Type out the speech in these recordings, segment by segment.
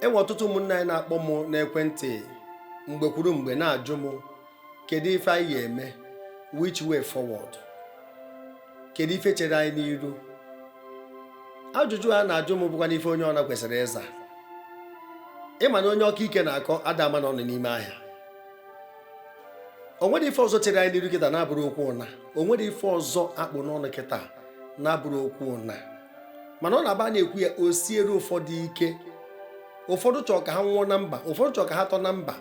Enwe ọtụtụ ụmụnne anyị na-akpọ m n'ekwentị mgbe kwuru mgbe, na-ajụ m, kedu ife anyị ga-eme? Which way forward? Kedu ife chere anyị n'iru? Ajụjụ a na-ajụ m bụkwa n'ife onye ọna kwesịrị ịza. Ịma na onye ọka ike na-akọ ada ama na ọ nọ n'ime ahịa. O nwere ife ọzọ chere anyị n'iru kịta na-abụrụ okwu ụna? O nwere ife ọzọ akpụ n'ọnụ kịta na-abụrụ okwu ụna? Mana ọ na-aba na-ekwu ya, o siere ụfọdụ ike. Ụfọdụ chọrọ ka ha nwụọ na mba, ụfọdụ chọrọ ka ha tọ na mba.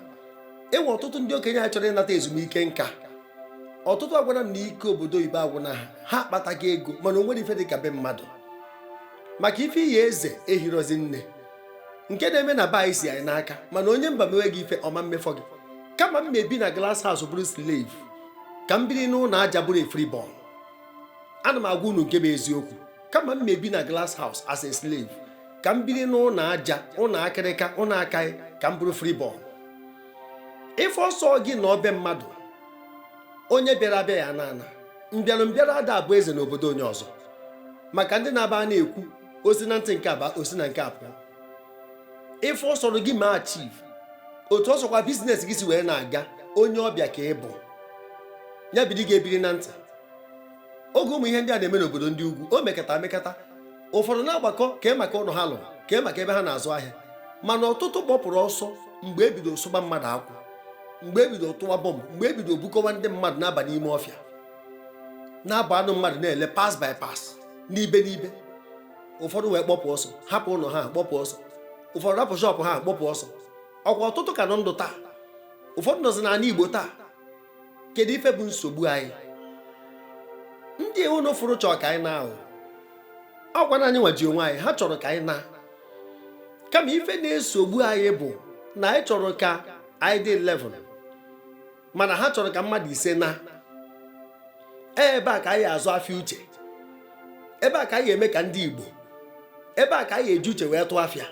Enwe ọtụtụ ndị okenye anyị chọrọ ịnata ezumike nka. Ọtụtụ agwara m na ike obodo oyibo agwụna ha. Ha akpataghị ego, mana o nwere ife dị ka be mmadụ, maka ife iyi eze ehirozi nne nke na-eme na be anyị si anyị n'aka. Mana onye mba mewe gị ife ọma mmefọ gị. Kama m ebi na glass house bụrụ slave, ka m biri n'ụlọ aja bụrụ a freeborn. Ana m agwa unu nke bụ eziokwu. Kama m ebi na glass house as a slave, ka m biri n'ụlọ aja, ụlọ akịrịka, ụlọ akaị, ka m bụrụ freeborn. Ife ọsọ gị na ọbe mmadụ, onye bịara abịa ya na ana mbịarụ mbịarụ ada abụ eze n'obodo onye ọzọ. Maka ndị na-aba na-ekwu osi na ntị nke aba, osi na nke apụọ. Ife ọsọrọ gị ma achieve otu ọsọkwa business gị si wee na-aga, onye ọbịa ka ị bụ. Ya biri ga-ebiri na ntị. Oge ụmụ ihe ndị a na-eme n'obodo ndị ugwu, o mekata mekata, ụfọdụ na-agbakọ kee maka ụlọ ha lụrụ, kee maka ebe ha na-azụ ahịa. Mana ọtụtụ kpọpụrụ ọsọ mgbe ebido sụba mmadụ akwụ, mgbe ebido tụwa bọmbụ, mgbe ebido bukọwa ndị mmadụ na-aba n'ime ọfịa, na-aba anụ mmadụ, na-ele pass by pass n'ibe n'ibe. Ụfọdụ wee kpọpụ ọsọ, hapụ ụlọ ha, kpọpụ ọsọ. Ụfọdụ rapụ shop ha, kpọpụ ọsọ. Ọkwa ọtụtụ ka nọ ndụ taa, ụfọdụ nọzi n'ala Igbo taa. Kedu ife bụ nsogbu anyị? Ndị unu fụrụ chọọ ka anyị na-ahụ ọkwa na anyị nwa ji onwe anyị. Ha chọrọ ka anyị na, kama ife na-esogbu anyị bụ na anyị chọrọ ka anyị dị 11, mana ha chọrọ ka mmadụ 5 na ebe a ka anyị azụ afịa uche, ebe a ka anyị eme ka ndị Igbo, ebe a ka anyị eji uche wee tụọ afịa.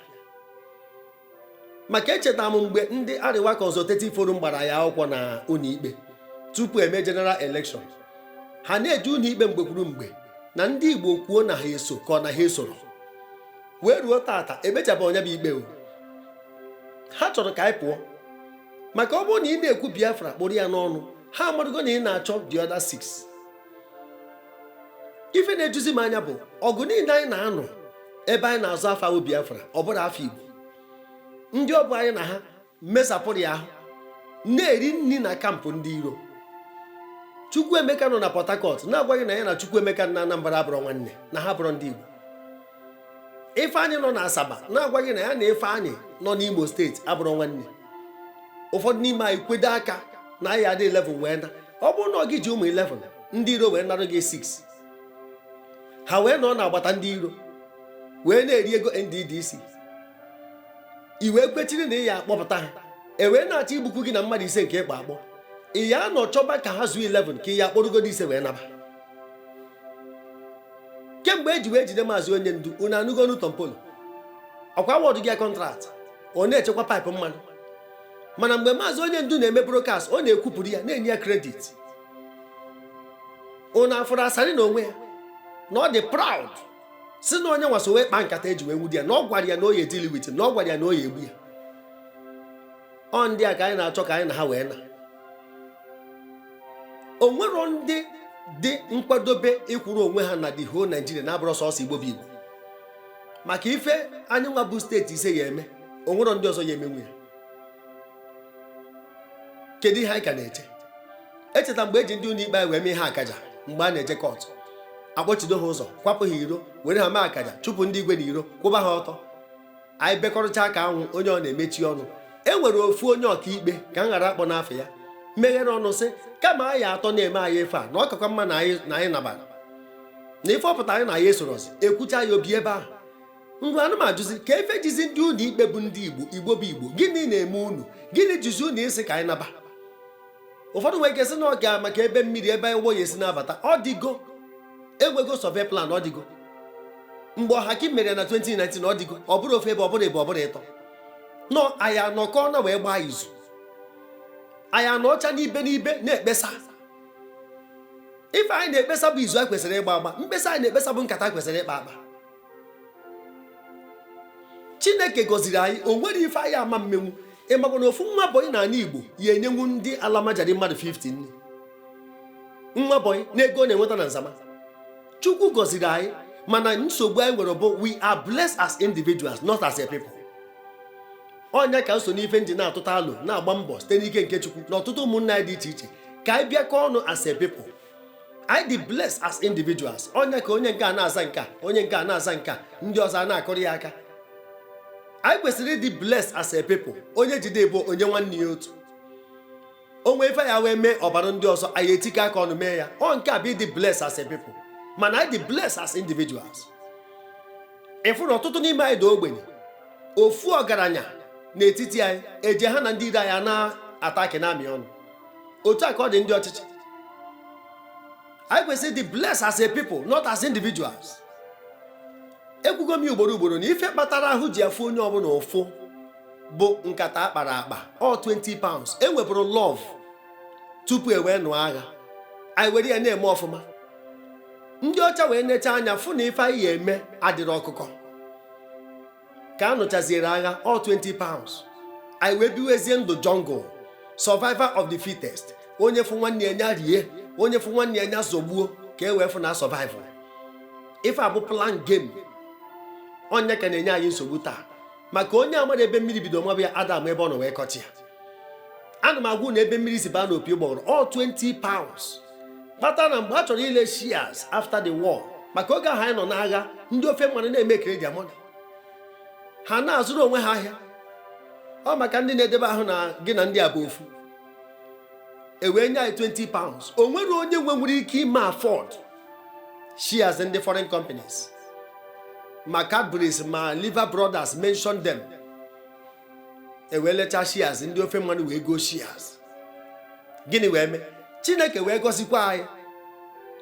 Maka echeta m mgbe ndị Arewa Consultative Forum gbara ya akwụkwọ na ụlọikpe tupu eme general election. Ha na-eji ụlọikpe mgbe kwuru mgbe na ndị Igbo kwuo na ha eso ka ọ na ha esoro. Wee ruo tata, emechaba onye bụ ikpe o. Ha chọrọ ka anyị pụọ, maka ọ bụrụ na ị na-ekwu Biafra kpụrụ ya n'ọnụ, ha amadugo na ị na-achọ the other six. Ife na-ejuzi m anya bụ ọgụ niile anyị na-anọ ebe anyị na-azụ afa bụ Biafra, ọ bụrụ afọ Igbo, ndị ọ bụ anyị na ha mesapụrụ ya ahụ na-eri nri na camp ndị iro. Chukwuemeka nọ na Port Harcourt na-agwaghị na ya na Chukwuemeka na Anambra abụrụ nwanne, na ha bụrụ ndị Igbo. Ifeanyị nọ na Asaba na-agwaghị na ya na Ifeanyị nọ n'Imo Steeti abụrụ nwanne. Ụfọdụ n'ime anyị kwedo aka na anyị adị 11 wee na ọ bụrụ na ọ gị ji ụmụ 11, ndị iro wee narụ gị 6, ha wee nọ n'agbata ndị iro wee na-eri ego NDDC. I wee kwechiri na ị ya akpọpụta ha, e wee na-achọ igbukwu gị na mmadụ 5 nke ịkpọ akpọ. Ị ya nọ chọba ka ha zuo 11, ka ị ya akpọrọgodo 5 wee naba. Kemgbe eji wee jide maazị onye ndu, unu anụgonu Tompolo ọkwa awọdụ gị ya contract, ọ na-echekwa pipe mmanụ. Mana mgbe maazị onye ndu na-eme broadcast, ọ na-ekwupụrụ ya, na-enye ya credit. Unu afụrụ Asari na onwe ya na ọ dị proud si na onye nwaso wee kpaa nkata eji wee nwudi ya, na ọ gwara ya na o ya deal with him, na ọ gwara ya na o ya egbu ya. Ọ ndị a ka anyị na-achọ ka anyị na ha wee na o nwero ndị dị nkwadobe ịkwụrụ onwe ha na the whole Nigeria, na-abụrụ sọsọ Igbo bụ Igbo. Maka ife anyị nwa bụ steeti 5 ya eme, o nwero ndị ọzọ ya emenwu ya. Kedu ihe anyị ka na-eche? Echeta mgbe eji ndị ụlọ ikpe anyị wee mee ihe akaja mgbe a na-eje court, akpọchido ha ụzọ, kwapụ ha iro, were ha mee akaja, chụpụ ndị igwe na iro, kwụba ha ọtọ. Anyị bekọrịcha ka anwụ, onye ọ na-emechi ọnụ. E nwere ofu onye ọkaikpe, ka m ghara akpọ n'afọ ya, meghere ọnụ sị kama anyị atọ na-eme anyị ife a, na ọ kakwa mma na anyị nabara na ife ọpụta anyị na anyị esorozi ekwucha ya obi ebe ahụ. Ngwa, anụ m ajụzi ka efe jizi ndị ụlọ ikpe bụ ndị Igbo, Igbo bụ Igbo, gịnị na-eme unu? Gịnị jizi unu ịsị ka anyị naba? Ụfọdụ nwere ike sị na ọ ga maka ebe mmiri, ebe ụgbọ ya esi na-abata. Ọ dịgo, enwego survey plan. Ọ dịgo mgbe Ọhakim mere na 2019. Ọ dịgo, ọ bụrụ ofe ebe, ọ bụrụ ebe, ọ bụrụ ịtọ nọ. Anyị anọkọ na wee gbaa izu, anyị anọcha n'ibe n'ibe na-ekpesa. Ife anyị na-ekpesa bụ izu anyị kwesịrị ịgba agba. Mkpesa anyị na-ekpesa bụ nkata kwesịrị ịkpa akpa. Chineke gọziri anyị. O nwere ife anyị ama mmenwu. Ịmakwa na ofu nwa bọyị na ala Igbo ya enyenwu ndị alamajari mmadụ 50 nri, nwa bọyị na ego ọ na-enweta na nzama. Chukwu gọziri anyị, mana nsogbu anyị nwere bụ we are blessed as individuals, not as a people. Ọnya ka nso n'ife ndị na-atụta alụ na-agba mbọ site n'ike nke Chukwu na ọtụtụ ụmụnna anyị dị iche iche ka anyị bịakọ ọnụ as a people. Anyị dị blessed as individuals. Ọnya ka onye nke a na-aza nke a, onye nke a na-aza nke a, ndị ọzọ a na-akụrụ ya aka. Anyị kwesịrị ịdị blessed as a people. Onye jide bụ onye nwanne ya otu onwe ife ya wee mee ọbara ndị ọzọ, anyị etikọ aka ọnụ mee ya. Ọ nke a bụ ịdị blessed as a people, mana anyị dị blessed as individuals. Ịfụ na ọtụtụ n'ime anyị dị ogbenye, ofu ọgaranya n'etiti anyị eje ha na ndị ire anyị na-ataki na-amị ọnụ. Otu a ka ọ dị ndị ọchịchị. Anyị kwesịrị ịdị blessed as a people, not as individuals. Ekwugo m ya ugboro ugboro na ife kpatara ahụ ji afụ onye ọbụla ụfụ bụ nkata akpara akpa. Ọ £20 enwebụrụ love tupu e wee nụọ agha. Anyị were ya na-eme ọfụma. Ndị ọcha wee necha anya fụ na ife anyị ya eme adịrị ọkụkọ. Ka a nụchaziere agha, ọ £20, anyị wee biwezie ndụ jungle, survivor of the fittest. Onye fụ nwanne ya nya rie, onye fụ nwanne ya nya zọgbuo, ka e wee fụ na survival. Ife a bụ plan game. Onye ka na-enye anyị nsogbu taa, maka onye amara ebe mmiri bido mabụ ya, adam ebe ọ nọ wee kọchi ya. Ana m agwa na ebe mmiri si baa n'opi ụgbọghọrọ, ọ £20 kpata na mgbe a chọrọ ile shares after the war, maka oge ahụ anyị nọ n'agha, ndị ofe mmanụ na-eme kredi money, ha na-azụrụ onwe ha ahịa. Ọ maka ndị na-edebe ahụ na gị na ndị a bụ ofu. E wee nye anyị £20. O nwere onye nwe nwere ike ime afford shares ndị foreign companies, ma Cadbury's, ma Lever Brothers, mention them. E wee lechaa shares, ndị ofe mmanụ wee go shares. Gịnị wee mee? Chineke wee gọzikwa anyị.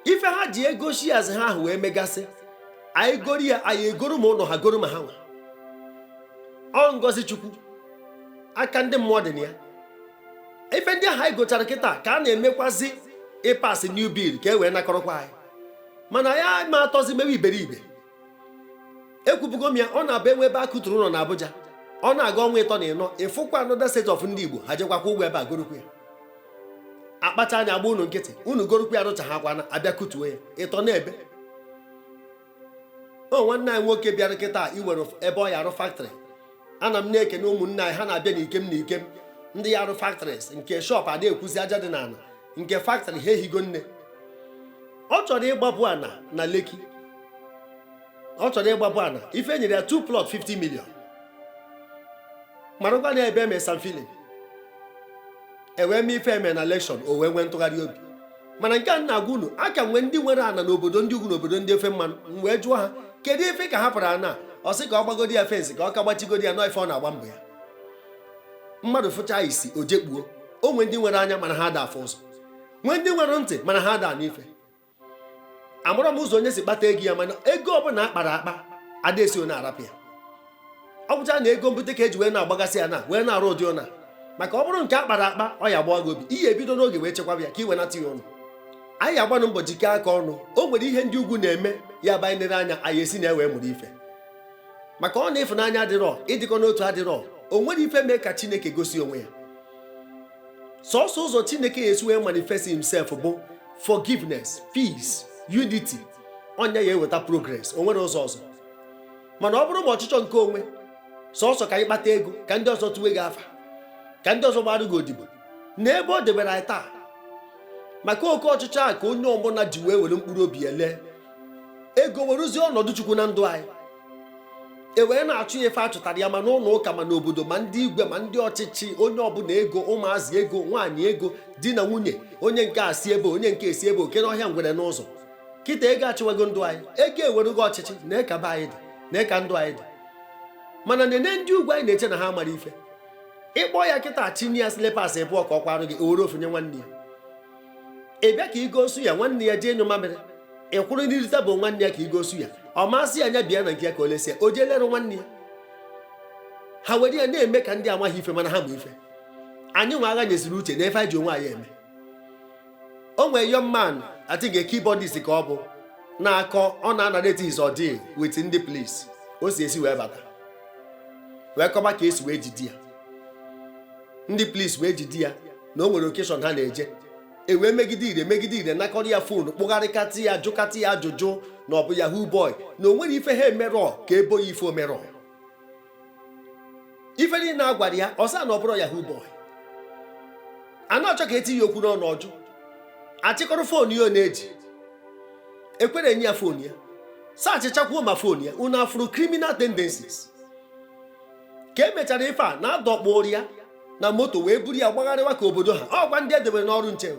Ife ha ji ego shares ha ahụ wee megasị, anyị goro ya, anyị egoro ma ụlọ ha goro ma ha nwa. Ọ ngọzi Chukwu, aka ndị mmụọ dị na ya. Ife ndị ahụ anyị gochara kịta ka a na-emekwazi ịpass new bill ka e wee nakọrọkwa anyị, mana ya ma atọzi mewe iberibe. Ekwubugo m ya, ọ na-abụ enwe ebe a kụturu ụlọ na Abuja, ọ na-aga ọnwa 3 na 4, ịfụkwa another set of ndị Igbo ha jekwakwa ụgwọ ebe a gorukwu ya. Akpacha anya agba unu nkịtị, unu gorukwu ya, rụcha ha kwana, abịa kutuo ya ịtọ na-ebe. O nwanne anyị nwoke bịara kịta iwere ebe ọ ya arụ factory. Ana m na-ekene ụmụnne anyị, ha na-abịa n'ikem n'ikem, ndị ya arụ factories nke shop ada ekwuzi aja dị n'ala nke factory ha ehigo nne. Ọ chọrọ ịgbapụ ana na Lekki, ọ chọrọ ịgbapụ ana. Ife nyere ya 2 plot, 50 million. Marakwa na ebe eme sand filling, ewee mee ife eme na election, o wee nwee ntụgharị obi. Mana nke a na-agwa unu, a ka nwee ndị nwere ana n'obodo ndị ugwu, n'obodo ndị ofe mmanụ. M wee jụọ ha, kedu ife ka ha pụrụ ana? Ọ sị ka ọ gbagodi ya fence, ka ọ ka gbachigodi ya nọ. Ife ọ na-agba mbọ ya, mmadụ fụcha isi o jekpuo. O nwee ndị nwere anya mana ha ada afụ ụzọ, nwee ndị nwere ntị mana ha ada anụ ife. Amụrọ m ụzọ onye si kpata ego ya, mana ego ọbụla akpara akpa ada esi onye arapụ ya. Ọ bụcha na ego mbute ka eji wee na-agbagasị ya na wee na-arụ ụdị ụna, maka ọ bụrụ nke akpara akpa, ọ ya agbawa gị obi. Ihe ebido n'oge wee chekwaba ya ka ị wenata ya ụnụ. Anyị agbanụ mbọ jikọọ aka ọnụ. O nwere ihe ndị ugwu na-eme ya bụ anyị nere anya, anyị esi na wee mụrụ ife, maka ọ na ịfụnanya adịrọ, ịdịkọ n'otu adịrọ. O nwere ife mee ka Chineke gosi onwe ya. Sọsọ ụzọ Chineke ya esi wee manifest himself bụ forgiveness, peace, unity. Ọnya ya eweta progress. O nwere ụzọ ọzọ. Mana ọ bụrụ ma ọchịchọ nke onwe sọsọ, ka anyị kpata ego, ka ndị ọzọ tụwe gị afa, ka ndị ọzọ gbara gị odibo na ebe ọ debere anyị taa, maka oke ọchịchọ a ka onye ọbụla ji wee were mkpụrụ obi ya lee ego, werezie ọnọdụ Chukwu na ndụ anyị, e wee na-achụ ya. Ife achụtara ya ma n'ụlọ ụka, ma n'obodo, ma ndị igwe, ma ndị ọchịchị, onye ọbụla ego, ụmụazị ego, nwaanyị ego, di na nwunye, onye nke a si ebe, onye nke esi ebe, oke n'ọhịa, ngwere n'ụzọ. Kịta ego achịwago ndụ anyị, ego ewerugo ọchịchị na eka be anyị dị na eka ndụ anyị dị. Mana nene ndị ugwu, anyị na-eche na ha mara ife. Ịkpọ ya kịta, chinye ya slippers ịbụọ ka ọ kwarụ gị, o were ofu nye nwanne ya. Ị bịa ka igosu ya, nwanne ya jee nyụ mamịrị. Ị kwụrụ n'iri tebụl nwanne ya ka igosu ya, ọ masị ya anya bịa na nke ya ka o lesia, o jee lerụ nwanne ya. Ha were ya na-eme ka ndị amaghị ife, mana ha ma ife. Anyị nwe agha nyeziri uche na ife anyị ji onwe anyị eme. O nwere young man, I think a keyboardist ka ọ bụ, na-akọ, ọ na-anarrate his ordeal with ndị police. O si esi wee bata. Wee kọba ka esi wee jide ya. Ndị police wee jide ya na o nwere occasion ha na-eje. E wee megide ire, megide ire, nakọrọ ya phone, kpụgharịkatị ya, jụkatị ya ajụjụ na ọ bụ yahoo boy, na o nwere ife ha emerọ ka ebo ya ife omerọ. Ife niile a gwara ya, ọ sị na ọ bụrụ yahoo boy. A na-achọ ka etinye okwu n'ọnụ, ọjụ. Achịkọrọ phone ya ọ na-eji ekwere enye ya phone ya, sachịchakwuo ma phone ya. Unu afụrụ criminal tendencies. Ka emechara ife a, na-adọkpụrụ ya na moto wee buru ya gbagharịwa ka obodo ha. Ọgwa ndị edebere n'ọrụ nche,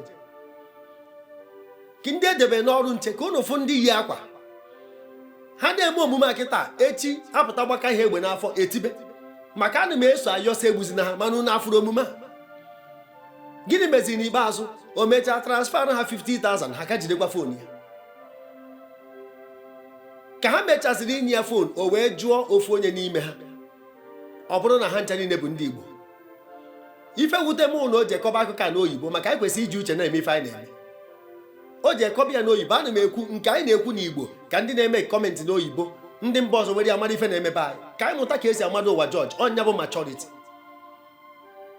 ka ndị edebere n'ọrụ nche, ka unu fụ ndị yi akwa ha na-eme omume a kịta. Echi apụta gbaka ihe egbe n'afọ etibe maka ana m eso ayọsa egbuzina ha. Mana unu afụrụ omume a. Gịnị meziri n'ikpeazụ? O mechaa transfer ha 50,000, ha ka jidekwa phone ya. Ka ha mechaziri inye ya phone, o wee jụọ ofu onye n'ime ha, ọ bụrụ na ha ncha niile bụ ndị Igbo. Ife wute m na o ji ekọba akụkọ a n'oyibo, maka anyị kwesịrị iji uche na-eme ife anyị na-eme. O ji ekọba ya n'oyibo, ana m ekwu nke anyị na-ekwu n'Igbo ka ndị na-eme comment n'oyibo, ndị mba ọzọ were ya mara ife na-emebe anyị, ka anyị mụta ka esi amado ụwa. Jọji ọnya bụ maturity.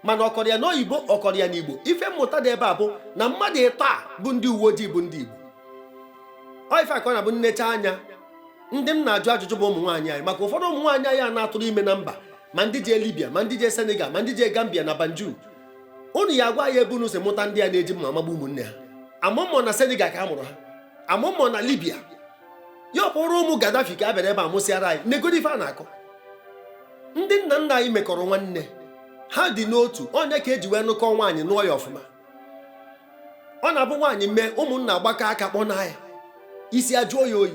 Mana ọ kọrọ ya n'oyibo, ọ kọrọ ya n'Igbo, ife mmụta dị ebe a bụ na mmadụ ịtọ a bụ ndị uwe ojii bụ ndị Igbo. Ọ ife a ka ọ na-abụ nnecha anya. Ndị m na-ajụ ajụjụ bụ ụmụ nwaanyị anyị, maka ụfọdụ ụmụ nwaanyị anyị a na-atụrụ ime na mba, ma ndị jee Libya, ma ndị jee Senegal, ma ndị jee Gambia na Banjul. Unu ya agwa ya ebe unu si mụta ndị a na-eji mma amagbu ụmụnne ha. Amụmmụ na Senegal ka a mụrụ ha, amụmmụ na Libya. Ya ọ kpọrọ ụmụ Gaddafi ka a bịara ebe a mụsịara anyị. Negoro ife a na-akọ. Ndị nna nna anyị mekọrọ nwanne ha dị n'otu. Onye ka eji wee nụkọ nwaanyị, nụọ ya ọfụma. Ọ na-abụ nwaanyị mee, ụmụnna agbakọ aka kpọna ya isi, ajụọ ya oyi.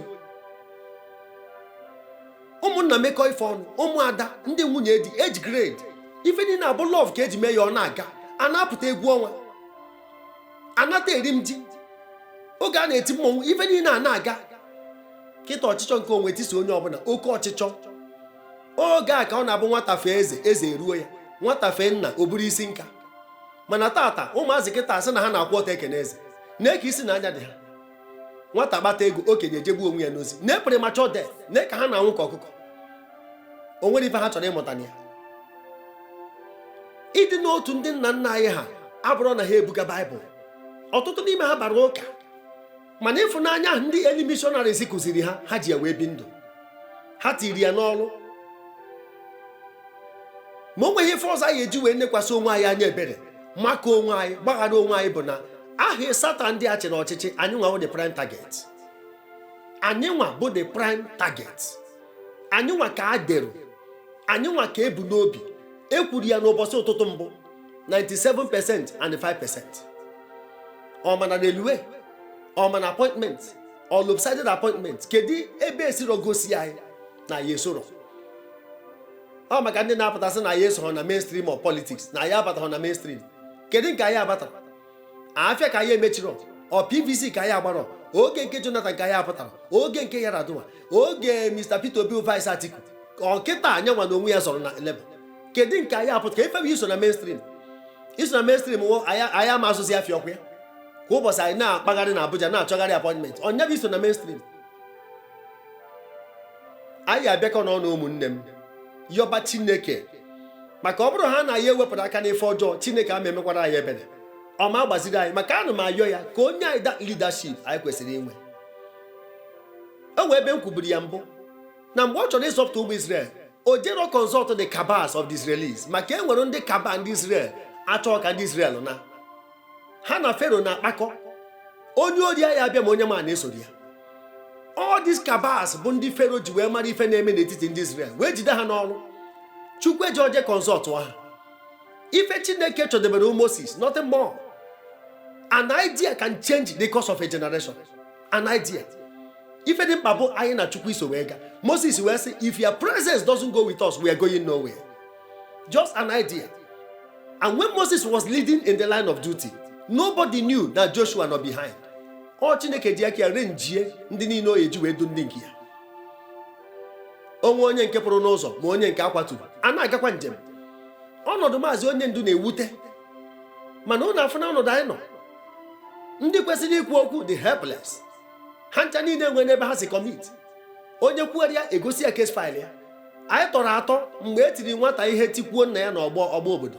Ụmụnna mekọ ife ọnụ, ụmụada, ndị nwunye di, age grade, ife niile abụ love ka eji mee ya. Ọ na-aga, a na-apụta egwu ọnwa, anata eri m ji oge a na-eti mmọnwụ, ife niile a na-aga. Kịta, ọchịchọ nke onwe tisa onye ọbụla, oke ọchịchọ. Oge a ka ọ na-abụ nwata fee eze, eze eruo ya. Nwata fee nna, o buru isi nka. Mana tata, ụmụazị kịta asị na ha na-akwụ ọtọ ekene eze, na-eke isi na anya dị ha. Nwata kpata ego, okenye ejegbu onwe ya n'ozi na premature death, na ka ha na-anwụ ka ọkụkọ. O nwere ife ha chọrọ ịmụta na ya. Ịdị n'otu ndị nna nna anyị ha abụrụ na ha ebuga Baịbụl, ọtụtụ n'ime ha bara ụka, mana ịfụnanya ahụ ndị early missionaries kụziri ha, ha ji ya wee bi ndụ, ha tiri ya n'ọrụ. Ma o nweghị ife ọzọ anyị eji wee nekwasị onwe anyị anya ebere, maka onwe anyị, gbaghara onwe anyị, bụ na aha Satan ndị a chịrị ọchịchị anyị nwa bụ the prime target. Anyị nwa bụ the prime target. Anyị nwa ka a deru, anyị nwa ka ebu n'obi. Ekwuru ya n'ụbọchị ụtụtụ mbụ, 97% and 5%. Ọ mana railway, ọ mana appointment, ọ lopsided appointment. Kedu ebe esiro gosi anyị na ya esoro? Ọ maka ndị na-apụtasị na ya esoro na mainstream of politics, na ya abataghị na mainstream. Kedu nke anyị abatara? Afịa ka anyị emechiri, ọ PVC ka anyị agbarọ. Oge nke Jonathan ka anyị apụtara, oge nke Yaradua, oge Mr Peter Obi, vice Atiku, ọkịta anya nwa na onwe ya zọrọ na Labour. Kedu nke anyị apụta ka ife bụ iso na mainstream? Iso na mainstream wụ anyị ama asụsụ afịa ọkụ ya kwa ụbọchị. Anyị na-akpagharị na Abuja na-achọgharị appointment. Ọnya bụ iso na mainstream? Anyị abịakọ n'ọnụ, ụmụnne m, yọba Chineke, maka ọ bụrụ ha na ya ewepụrụ aka n'ife ọjọọ, Chineke ama emekwara anyị ebere, ọ ma gbaziri anyị. Maka ana m ayọ ya ka onye anyị that leadership anyị kwesịrị inwe. O wee ebe m kwuburu ya mbụ na mgbe ọ chọrọ ịzọpụta ụmụ Israel, o jero consult the cabals of the Israelis, maka e nwere ndị cabal ndị Israel achọọ ka ndị Israel na ha na Fero na-akpakọ. Onye ori ya abịa, ma onye ma na-esoro ya. All these cabals bụ ndị Fero ji wee mara ife na-eme n'etiti ndị Israel, wee jide ha n'ọrụ. Chukwu eji oje consult ha. Ife Chineke chọdebere Moses, nothing more. An idea can change the course of a generation, an idea. Ife dị mkpa bụ anyị na Chukwu iso wee ga. Moses wee sị, "If your presence doesn't go with us, we are going nowhere." Just an idea. And when Moses was leading in the line of duty, nobody knew that Joshua nọ behind. Ọ Chineke ji aka ya renjie ndị niile o eji wee du ndị nke ya. Onwe onye nke pụrụ n'ụzọ, ma onye nke akwaturu, a na-agakwa njem. Ọnọdụ maazị onye ndu na-ewute, mana ụnụ afụ na ọnọdụ anyị nọ, ndị kwesịrị ikwu okwu dị helpless. Ha ncha niile nwere n'ebe ha si commit. Onye kwugharịa, egosi ya case file ya. Anyị tọrọ atọ mgbe e tiri nwata ihe tikwuo nna ya n'ọgbọ ọgbọ obodo.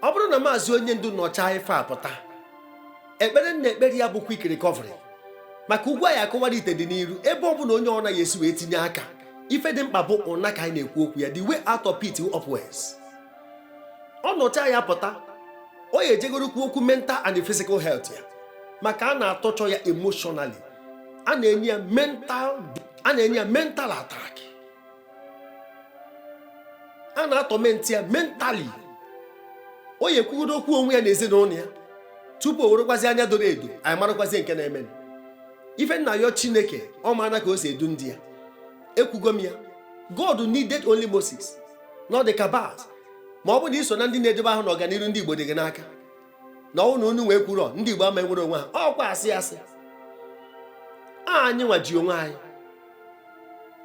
Ọ bụrụ na maazị onye ndu nọchaa ife a pụta, ekpere nna ekpere ya bụ quick recovery, maka ugwu anyị akụwara ite dị n'iru. Ebe ọ bụla onye ọ naghị esi wee tinye aka, ife dị mkpa bụ ụna ka anyị na-ekwu okwu ya, the way out of pit upwards. Ọ nọchaa ya pụta, ọ ya ejegorokwu okwu mental and physical health ya, maka a na-atọchọ ya emotionally, a na-enye ya mental attack, a na-atorment ya mentally. O ya ekwugodo okwu onwe ya na ezinụlọ ya tupu o werekwazi anya doro edo anyị marakwazi nke na-eme. Ife nna ya, Chineke ọ maara ka o si edu ndị ya. Ekwugo m ya, God needed only Moses, not the cabals. Ma ọ bụ na iso na ndị na-edebe ahụ na ọganihu ndị Igbo dị gị n'aka, na ọnwụ na unu wee kwuru ndị Igbo ama enwere onwe ha, ọkwa asị asị anyị nwa ji onwe anyị.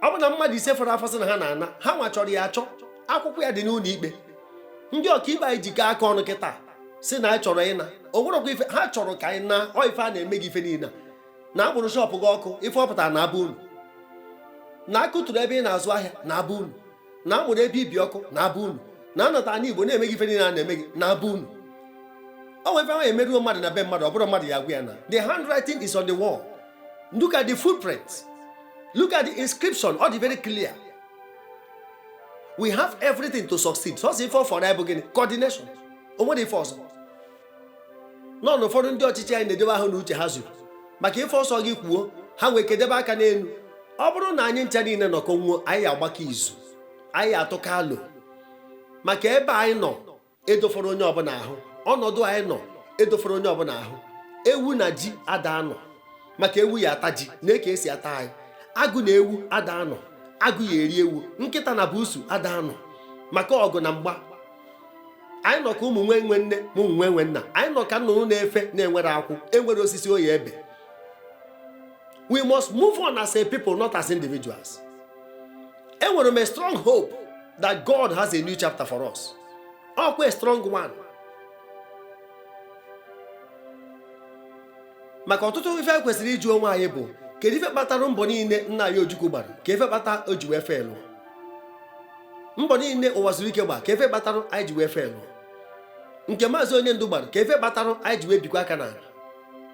Ọ bụ na mmadụ 5 fọrọ afọ sị na ha na-ana, ha nwa chọrọ ya achọ, akwụkwọ ya dị n'ụlọ ikpe. Ndị ọkaikpe anyị jikọ aka ọnụ kịta si na anyị chọrọ ịna, o nwerekwa ife ha chọrọ ka anyị na ọ ife a na-eme gị. Ife niile na agbụrụ shop gị ọkụ, ife ọ pụtara na abụ unu, na akụtụrụ ebe ị na-azụ ahịa na abụ unu, na amụrụ ebe ibi ọkụ na abụ unu, na anọta na Igbo na-eme gị ife niile a na-eme gị na abụ unu. O nwere ife ahụ emeruo mmadụ na be mmadụ, ọ bụrụ mmadụ ya agwa ya na the handwriting is on the wall. Look at the footprint, look at the inscription, all dị very clear. We have everything to succeed. Sọsọ ife ọ fọrọ bụ gịnị? Coordination. O nwere ife ọzọ nọ na ụfọdụ ndị ọchịchị anyị na-edebe ahụ na uche ha zuru maka ife ọsọ gị kwuo, ha nwee kedebe aka n'elu. Ọ bụrụ na anyị ncha niile nọkọ nwuo, anyị agbakọ izu, anyị atụkọ alo, maka ebe anyị nọ edofere onye ọbụla ahụ. Ọnọdụ anyị nọ edofere onye ọbụla ahụ. Ewu na ji ada anọ, maka ewu ya ata ji na ka esi ata anyị. Agụ na ewu ada anọ, agụ ya eri ewu. Nkịta na busu ada anọ, maka ọgụ na mgba. Anyị nọ ka ụmụ nwe nwe nne ma ụmụ nwe nwe nna. Anyị nọ ka nnụnụ na-efe na-enwere akwụ, enwere osisi oyi ebe. We must move on as a people, not as individuals. Enwere m a strong hope that God has a new chapter for us, ọkwa a strong one, maka ọtụtụ ife anyị kwesịrị ịjụ onwe anyị bụ, kedu ife kpatara mbọ niile nna anyị Ojukwu gbara, ka ife kpata o ji wee failụ? Mbọ niile ụwa zuru ike gba, ka ife kpatara anyị ji wee failụ? Nke maazị onye ndu gbara, ka ife kpatara anyị ji wee bikwa aka n'ala?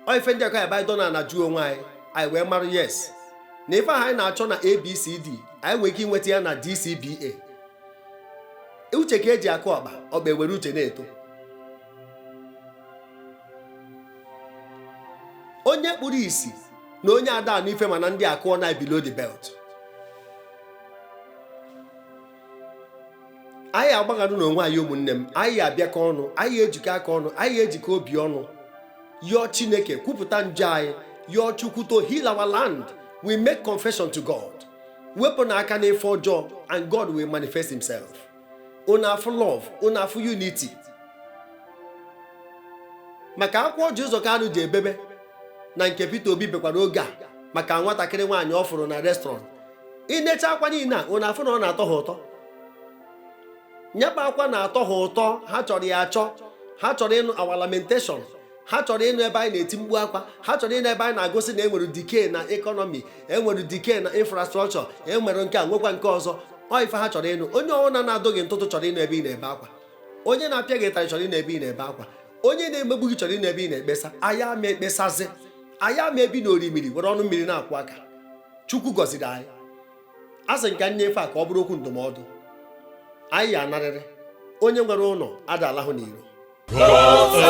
Ọ ife ndị aka ebe anyị dọ na jụọ onwe anyị, anyị wee mara, yes, na ife ahụ anyị na-achọ na ABCD, anyị nwere ike inweta ya na DCBA. Uche ka eji akụ ọkpa, ọkpa ewere uche na-eto. Onye kpuru isi na onye ada anụ ife, mana ndị akụọ na below the belt. Anyị agbagharụ n'onwe anyị. Ụmụnne m, anyị abịakọ ọnụ, anyị ejikọ aka ọnụ, anyị ejikọ obi ọnụ, yọọ Chineke, kwupụta njọ anyị, yọọ Chukwu to heal our land. We make confession to God, wepụ n'aka n'ife ọjọọ, and God will manifest himself. Unu afụ love, unu afụ unity, maka akwụkwọ Orji Uzor Kalu ji ebebe na nke Peter Obi bekwara oge a maka nwatakịrị nwaanyị ọ fụrụ na restaurant. Inecha akwa niile a, unu afụ na ọ na-atọ ha ụtọ. Nyaba akwa na-atọ ha ụtọ. Ha chọrọ ya achọ. Ha chọrọ ịnụ our lamentation. Ha chọrọ ịnụ ebe anyị na-eti mkpu akwa. Ha chọrọ ịnụ ebe anyị na-agosi na enwere decay na economy, enwere decay na infrastructure, enwere nke a, nwekwa nke ọzọ. Ọ ife ha chọrọ ịnụ. Onye ọbụla na-adụ gị ntụtụ chọrọ ịnụ ebe ị na-ebe akwa. Onye na-apịa gị ịtarị chọrọ ịnụ ebe ị na-ebe akwa. Onye na-emegbu gị chọrọ ịnụ ebe ị na-ekpesa. Anyị ama ekpesazi, anyị ama ebi n'orimiri were ọnụ mmiri na-akwụ aka. Chukwu gọziri anyị. A sị nka nnyefe a ka ọ bụrụ okwu ndụmọdụ. Anyị ya anarịrị onye nwere ụlọ ada alahụ n'iro. God's